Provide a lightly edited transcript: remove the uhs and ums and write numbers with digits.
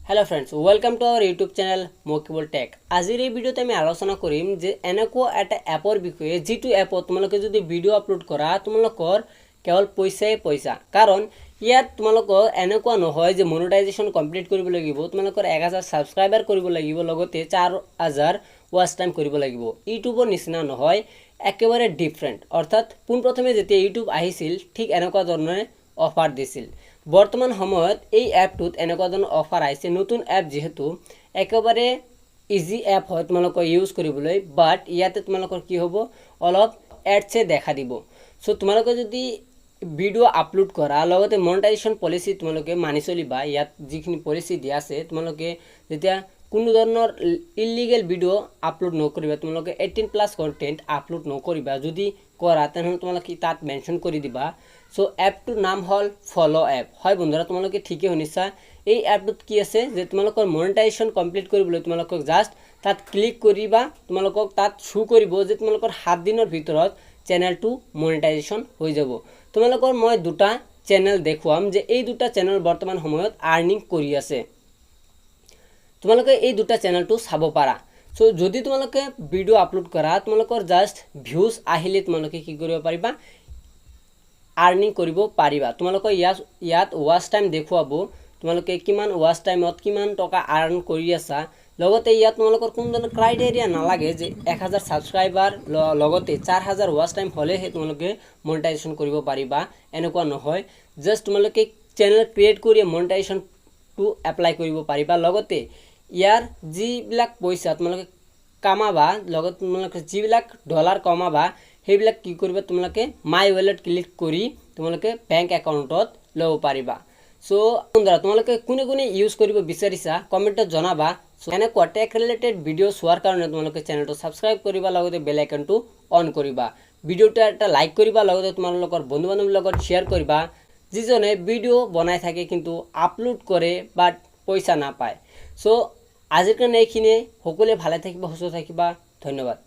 Hello friends, welcome to our YouTube channel Mokibul Tech. আজিৰ এই ভিডিঅ'ত আমি আলোচনা কৰিম যে এনেকুৱা এটা এপৰ বিষয়ে, যিটো এপত তোমালোকে যদি ভিডিঅ' আপলোড কৰা, তোমালোকৰ কেৱল পইচাই পইচা। কাৰণ ইয়াত তোমালোকৰ এনেকুৱা নহয় যে মনিটাইজেশ্যন কমপ্লিট কৰিব লাগিব, তোমালোকৰ 1000 ছাবস্ক্ৰাইবাৰ কৰিব লাগিব, লগতে 4000 ৱাচ টাইম কৰিব লাগিব। ইউটিউবৰ নিচিনা নহয়, একেবাৰে ডিফাৰেণ্ট। অৰ্থাৎ পোনপ্ৰথমে যেতিয়া ইউটিউব আহিছিল, ঠিক এনেকুৱা ধৰণে অফাৰ দিছিল। বৰ্তমান সময়ত এই এপটোত এনেকুৱা ধৰণৰ অফাৰ আহিছে। নতুন এপ যিহেতু, একেবাৰে ইজি এপ হয় তোমালোকৰ ইউজ কৰিবলৈ। বাট ইয়াতে তোমালোকৰ কি হ'ব, অলপ এডছে দেখা দিব। চ' তোমালোকে যদি ভিডিঅ' আপলোড কৰা, লগতে মনিটাইজেশ্যন পলিচি তোমালোকে মানি চলিবা। ইয়াত যিখিনি পলিচি দিয়া আছে, তোমালোকে যেতিয়া কোনো ধৰণৰ ইলিগেল ভিডিঅ' আপলোড নকৰিবা, তোমালোকে 18+ কণ্টেণ্ট আপলোড নকৰিবা। যদি কৰা, তেনেহ'লে তোমালোকে তাত মেনশ্যন কৰি দিবা। চ' এপটোৰ নাম হ'ল ফ'ল' এপ। হয় বন্ধুৰা, তোমালোকে ঠিকেই শুনিছা। এই এপটোত কি আছে যে তোমালোকৰ মনিটাইজেশ্যন কমপ্লিট কৰিবলৈ তোমালোকক জাষ্ট তাত ক্লিক কৰিবা, তোমালোকক তাত শ্ব' কৰিব যে তোমালোকৰ 7 দিনৰ ভিতৰত চেনেলটো মনিটাইজেশ্যন হৈ যাব। তোমালোকৰ মই দুটা চেনেল দেখুৱাম যে এই দুটা চেনেল বৰ্তমান সময়ত আৰ্নিং কৰি আছে। তোমালোকে এই দুটা চেনেলটো চাব পাৰা। চ' যদি তোমালোকে ভিডিঅ' আপলোড কৰা, তোমালোকৰ জাষ্ট ভিউজ আহিলে তোমালোকে কি কৰিব পাৰিবা? আৰ্নিং কৰিব পাৰিবা। তোমালোকৰ ইয়াত ৱাচ টাইম দেখুৱাব, তোমালোকে কিমান ৱাচ টাইমত কিমান টকা আৰ্ণ কৰি আছা। লগতে ইয়াত তোমালোকৰ কোনো ধৰণৰ ক্ৰাইটেৰিয়া নালাগে যে 1000 ছাবস্ক্ৰাইবাৰ লগতে 4000 ৱাচ টাইম হ'লেহে তোমালোকে মনিটাইজেশ্যন কৰিব পাৰিবা, এনেকুৱা নহয়। জাষ্ট তোমালোকে চেনেল ক্ৰিয়েট কৰি মনিটাইজেশ্যনটো এপ্লাই কৰিব পাৰিবা। লগতে ইয়াৰ যিবিলাক পইচা তোমালোকে কামাবা, লগত তোমালোকে যিবিলাক ডলাৰ কমাবা, সেইবিলাক কি কৰিবা? তোমালোকে মাই ৱালেট ক্লিক কৰি তোমালোকে বেংক একাউণ্টত ল'ব পাৰিবা। চ' বন্ধুৰা, তোমালোকে কোনে কোনে ইউজ কৰিব বিচাৰিছা, কমেণ্টত জনাবা। চ' এনেকুৱা টেক ৰিলেটেড ভিডিঅ' চোৱাৰ কাৰণে তোমালোকে চেনেলটো ছাবস্ক্ৰাইব কৰিবা, লগতে বেল আইকনটো অন কৰিবা। ভিডিঅ'টো এটা লাইক কৰিবা, লগতে তোমালোকৰ বন্ধু বান্ধৱীৰ লগত শ্বেয়াৰ কৰিবা, যিজনে ভিডিঅ' বনাই থাকে কিন্তু আপলোড কৰে, বাট পইচা নাপায়। চ' আজিৰ কাৰণে এইখিনিয়ে। সকলোৱে ভালে থাকিবা, সুস্থ থাকিবা। ধন্যবাদ।